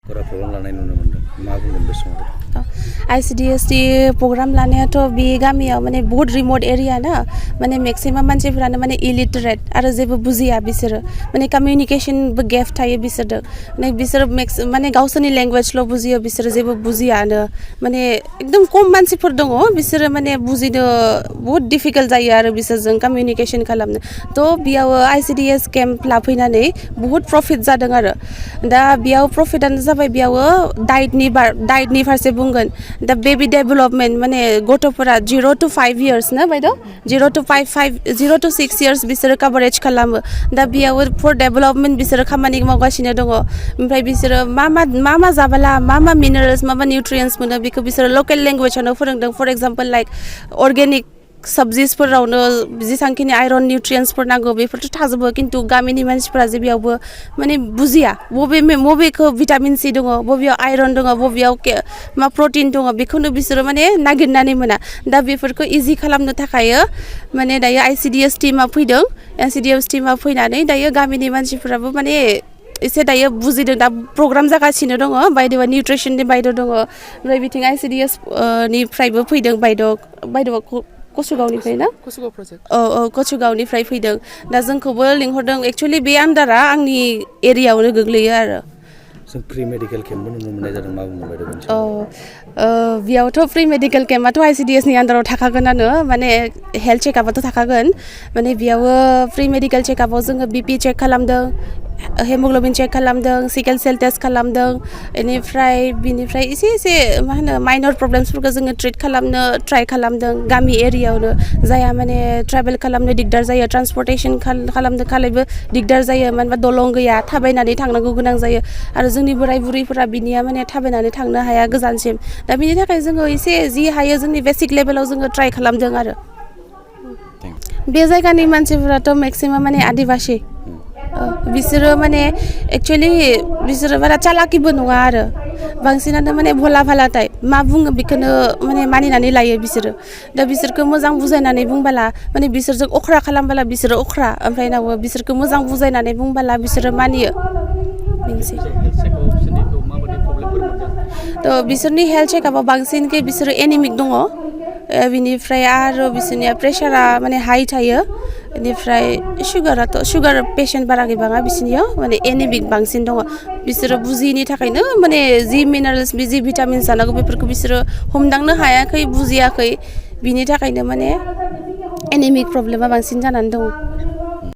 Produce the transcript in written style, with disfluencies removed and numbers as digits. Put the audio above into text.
programme लानाय नुनो मोनदों मा बुंगोन बे समाव आईसीडीएसटी प्रग्राम लानायाथ' बे गामियाव माने बहुत रिमोट एरिया ना माने मैक्सिमाम मानसिफोरानो माने इलिटरेट आरो जेबो बुजिया बिसोरो माने कम्युनिकेशनबो गेप थायो बिसोरजों माने बिसोर माने गावसोरनि लैंग्वेजल' बुजियो बिसोरो जेबो बुजियानो माने एकदम खम मानसिफोर दङ बिसोरो माने बुजिनो बहुत डिफिकाल्ट जायो आरो बिसोरजों कम्युनिकेशन खालामनो थ' बेयाव आईसीडीएस केम्प लाफैनानै बहुत प्रफिट जादों आरो दा बेयाव प्रफिटआनो जाबाय बेयाव डाइटनि फारसे बुंगोन दा बेबी डेभेलपमेन्ट माने गथ'फोरा 0 to 5 years ना बायद' 0 to 6 years बिसोरो कभारेज खालामो दा बेयाव फर डेभेलपमेन्ट बिसोरो खामानि मावगासिनो दङ ओमफ्राय बिसोरो मा जाबोला मा मिनारेल्स मा निउट्रियेन्ट्स मोनो बेखौ बिसोरो लकेल लेंगुवेजावनो फोरोंदों फर एग्जाम्पल लाइक अर्गेनिक सब्जिसफोरावनो जेसांखिनि आयरन निउट्रियेन्ट्सफोर नांगौ बेफोरथ' थाजोबो खिन्थु गामिनि मानसिफोरा जे बेयावबो माने बुजिया बबेखौ भिटामिन सि दङ बबेयाव आयरन दङ बबेयाव मा प्रटिन दङ बेखौनो बिसोरो माने नागिरनानै मोना दा बेफोरखौ इजि खालामनो थाखाय माने दायो आईसीडीएस टीमा फैदों आईसीडीएस टीमा फैनानै दायो गामिनि मानसिफोराबो माने एसे दायो बुजिदों दा प्रग्राम जागासिनो दङ बायद'आ निउट्रिसननि बायद' दङ ओमफ्राय बिथिं आईसीडीएस निफ्रायबो फैदों बायद'आ कसुगावनिफ्राय ना कसुगाव प्रजेक्ट कसुगावनिफ्राय फैदों दा जोंखौबो लिंहरदों एक्चुअलि बे आन्दारा आंनि एरियायावनो गोग्लैयो आरो जों फ्रि मेडिकेल केम्पबो नुनो मोननाय जादों मा बुंनो बायद'मोन बेयावथ' फ्रि मेडिकेल केम्पआथ' आईसीडीएसनि आन्दाराव थाखागोनानो माने हेल्थ चेकआपआथ' थाखागोन माने बेयाव फ्रि मेडिकेल चेकआपआव जोङो बीपी चेक खालामदों हेमोग्ल'बिन चेक खालामदों सिकेल सेल टेस्ट खालामदों बिनिफ्राय एसे मा होनो माइनर प्रब्लेम्सफोरखौ जोङो ट्रिट खालामनो ट्राइ खालामदों गामि एरियायावनो जायहा माने ट्रेभेल खालामनो दिगदार जायो ट्रान्सपर्टेसन खालामनो खालायबो दिगदार जायो मानो होनबा दलं गैया थाबायनानै थांनांगौ गोनां जायो आरो जोंनि बोराय बुरैफोरा बिनिया माने थाबायनानै थांनो हाया गोजानसिम दा बिनि थाखाय जोङो एसे जि हायो जोंनि बेसिक लेभेलाव जोङो ट्राइ खालामदों आरो बे जायगानि मानसिफोराथ' मेक्सिमाम माने आदिबासि बिसोरो माने एक्चुअलि बिसोरो बारा चालाकिबो नङा आरो बांसिनानो माने भला भाला टाइप मा बुङो बेखौनो माने मानिनानै लायो बिसोरो दा बिसोरखौ मोजां बुजायनानै बुंबाला माने बिसोरजों अख्रा खालामबाला बिसोरो अख्रा ओमफ्राय उनाव बिसोरखौ मोजां बुजायनानै बुंबाला बिसोरो मानियो बेनोसै थ' बिसोरनि हेल्थ चेकआपआव बांसिनखे बिसोरो एनिमिक दङ बिनिफ्राय आरो बिसोरनिया प्रेसारा माने हाइ थायो बेनिफ्राय सुगार पेसेन्ट बारा गैबाङा बिसोरनियाव माने एनिमिक बांसिन दङ बिसोरो बुजियैनि थाखायनो माने जि मिनारेल्स जि भिटामिन्स जानांगौ बेफोरखौ बिसोरो हमदांनो हायाखै बुजियाखै बिनि थाखायनो माने एनिमिक प्रब्लेमा बांसिन जानानै दङ